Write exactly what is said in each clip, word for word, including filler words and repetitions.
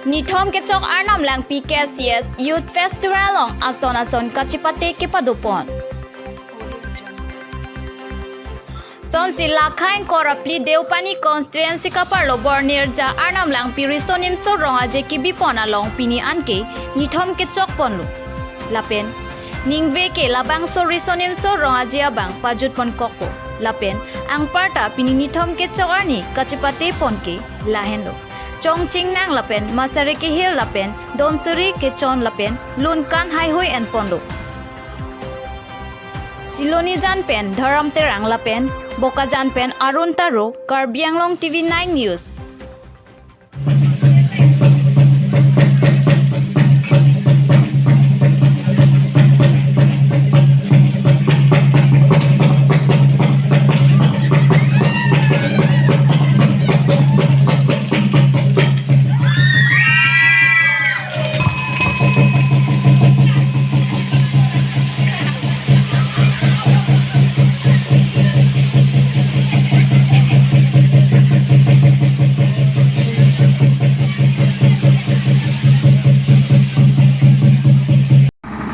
Nithom kechok Arnam Langpi K C S Youth Festival along ason ason kachepate kepadopon. Sonsi Lakha ingkoi ra phli Deopani constituency kaparlo Bornirja Arnam Langpi Riso Nimso Rong Aje kebipon along pini anke nithom kechokponlo. Lapen ningve ke labangso Riso Nimso Rong Aje abang pajutponkokpo. Lapen anparta pini nithom kechok arni kachepatepon ke lahenlo. Chongchingnang lapen masari kehir lapen donsuri kechon lapen lunkan haihui enponlo. Silonijan pen Dharam Terang lapen Bokajan pen Arun Taro, Karbi Anglong T V nine News.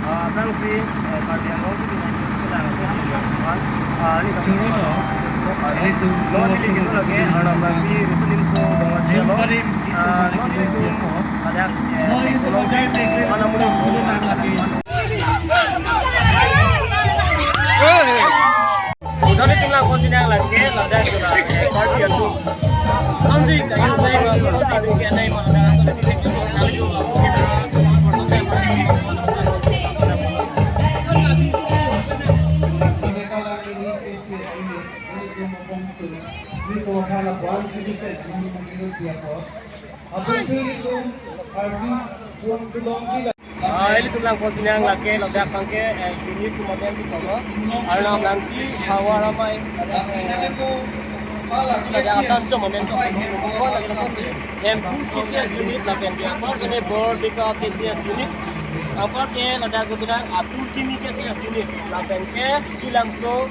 Ah, tangsi, eh, Karbi Anglong T V nine News kelang, ah, ini kamu, ah, ini tuh, lo di lagi itu lagi, Arnam Langpi Riso Nimso Rong Aje lo, ah, lo di itu, ada, eh, lo di itu, mana mudah, mudah lagi. Joni tinglang konsinang lagi, lada jona, eh, party itu. Sonsi, kayu, sonsi, duke, nai, mana, Ah, ilitum lang konsinang lake, ladak abangke, eh, unit atum amen si kono. Arnam Langpi, Havar Amei, ladak, eh, ladak Asanchom amen si kono. Ladak, ladak, Hemphu K C S unit, lapen ke, apar ke Bordeka K C S unit. Apar ke, ladak, ladak, Atur Kimi K C S unit. Lapen ke, Ilangso,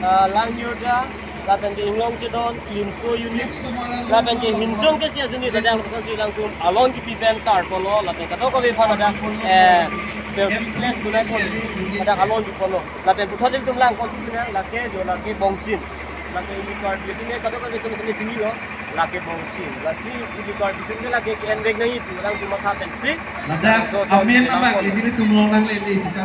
ah, Langniorja, lapen ke Inglong Chedon, Limso unit, lapen ke Hinjong K C S unit, ladak lapuson si alangtum alon kipi pen karponlo, lapen kadokave aphan ladak, eh, selfie place punai ponsi, ladak alon kiponlo. Lapen puthot ilitum lang konsinang, lake jo, lake Bongchin. Lake ili Karbi atum ke kadokave atum si chinilo, lake Bongchin. Lasi ili Karbi atum ke lake ke-en vek nangji pu alangtum matha pensi. Ladak so, so, amen so, abang so. Ilitum longnanglele sita.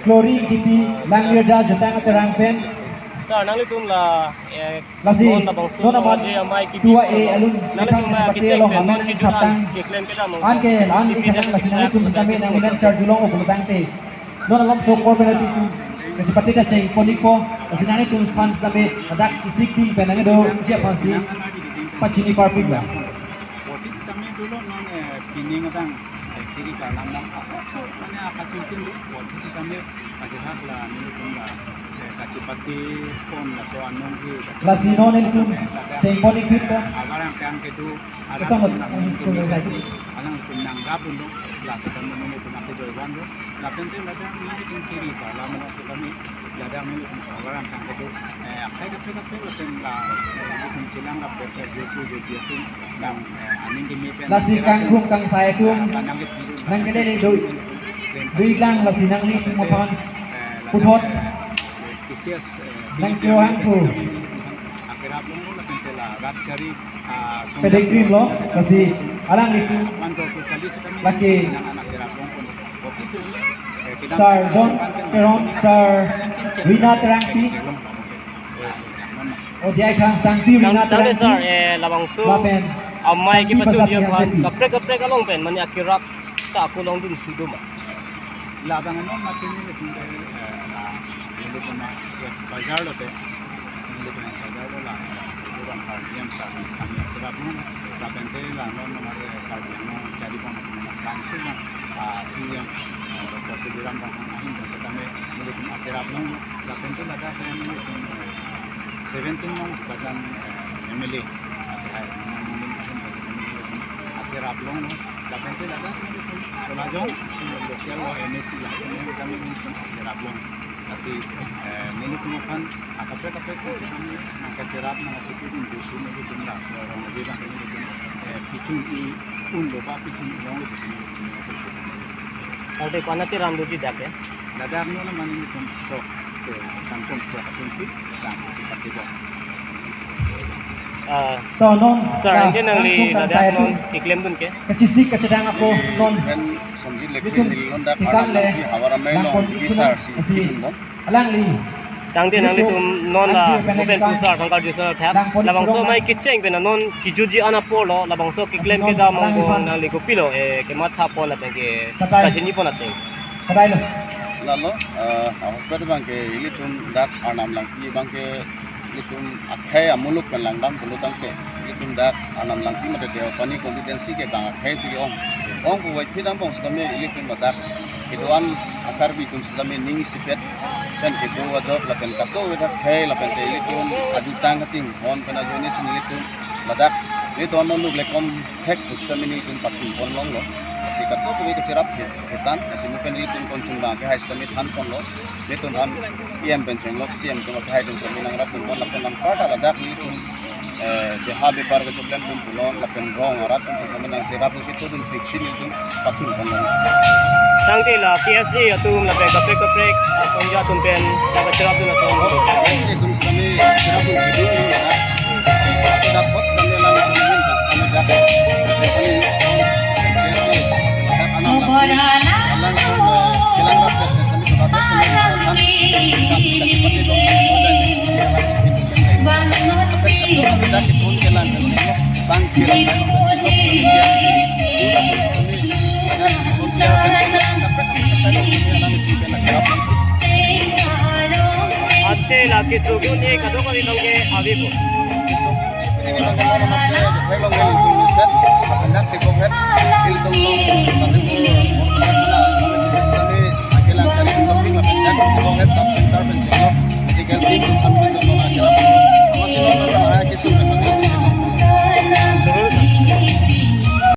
Glory Ingtipi, Langniorja, Jutang Aterang pen. Sir, nanglitum la, eh, lasi, non labangso non abang Rong Aje Amei kebi tua e alun nanglitum la kecheng pen non kejut an keklem kedam. Anke, an keklem lasi nanglitum kami nang inan charjulong o pulotangte. Non along so kor pen ilitum kachepate kacheng ponpo, lasi nanglitum fans kami ladak kisik ting pen nangdo ji aphansi pachini parpik la. Vote kami dolo non, eh, pining adang, eh, kiri kalam dang asap so mane apa chintin lo, vote kami ajahak la nelitum la. Kachipate pon laso anong ke. Lasi non ilitum chengpon-ik pon. Havar angkang kedo, arat Kasama, atum nang atum ke nang sai. Alanglitum nangrap dun lo, lasi kan nelitum ake joiwan lo. Lapen te ladak nelitum kiri pa, la mano se kami, ladak nelitum havar angkang kedo, eh, akhai kaprek kaprek lapen la, eh, nelitum chelang rap berker joipu joipi atum nang, eh, aning keme pen. Lasi kangkung kangsai atum, nang kelele doi. Doi lang lasi nanglitum aphan puthot nang kehang pu. Pedek krim lo, lasi alanglitum lake Sir John Teron, Sir Rina Terangpi, Odiai Khan Sangpi, Rina Terangpi, Sir, eh, labangso lapen amei kepachun dia kaprek kaprek along pen mane akerap sa ako longdun chudo ma. Labang non mati ni le pun de, eh, la, ini pun ma, ya, bazar lo te. Ini pun bazar lo la, itu kan Karbi yang sa, kami akerap non, lapen te la non non ada Karbi yang non, jadi pun mas bangsi yang, ah, si yang, eh, Doctor Tuliram Ronghang ahin pun sa kami, ini pun akerap non, lapen te ladak ini pun, eh, seventeen non bukan, eh, M L A, ake hai, non non ahin pun sa kami ini pun akerap non. Lapen te ladak nelitum solajong, local lo M A C la, kami nelitum akerap long. Lasi, eh, nelitum aphan akaprek kaprek kami nangkacherap nangkachepudun dusun nelitum laso rong aje bang nelitum, eh, pichun-i un lo ba pichun-i long lo dusun nelitum nangkachepudun. Tangte ko-an ateram doji dak ke? Ladak non mane nelitum sok, eh, Samson sok atum si, langsung cepat juga. Ah, to non, sir, ah, anke nangli ladak non keklem dun ke? Kachesik kachedang ako non. Pen Sonjit Lekri nelitum neli lon dak ikan Arnam le Langpi havar amei along nangpon di ikun sar si asi ikun dong. Alangli. Tangte nanglitum non la anjir pen bupen ikan pusar tangkar jusar thap. Nangpon labangso ikun mai kecheng pen non kijutji an apor lo, labangso keklem kedam angbong nangli kopilo, eh, kematha pon lapen ke kachini pon ateng. Kadai lo. Lalo, eh, ahokpet bang ke ilitum dak Arnam Langpi bang ke ilitum akhei amuluk pen langdam pulo tangte, ilitum dak Arnam Langpi mate Deopani constituency ke bang akhei si ong. Ong puvoiphit angbong sitame ilitum ladak kedo-an a-Karbi atum sitame ning isipet pen kedo ajok lapen kato vedak khei lapen te ilitum ajutang kachinghon pen ajoine si nelitum ladak nelitum amuluk le kom thek pusitame nelitum pachun pon longlo. Lasi kato kami kacherap he, hetan, lasi mo pen nelitum konchung bang ke hai sitame than ponlo. Nelitum han E M pen chenglok C M atum akhei atum sitame nangrap pon lapen nangparta ladak nelitum, eh, beha bepar kechoklem atum pulo lapen rong arat atum sitame nangcherap si to dun fix si nelitum pachun pon long. Tangte la P S A atum lapen kaprek kaprek asongja atum pen nangkacherap dun atum. P S A atum sitame cherap dun video lo la. Dak pot sitame lang atum sitame dak. Dak ani, P S A, dak Arnam Langpi, alang atum, eh, chelang rap dak sitame to dak sitame. Ante la keso ke-un-e kadokave along ke ave po.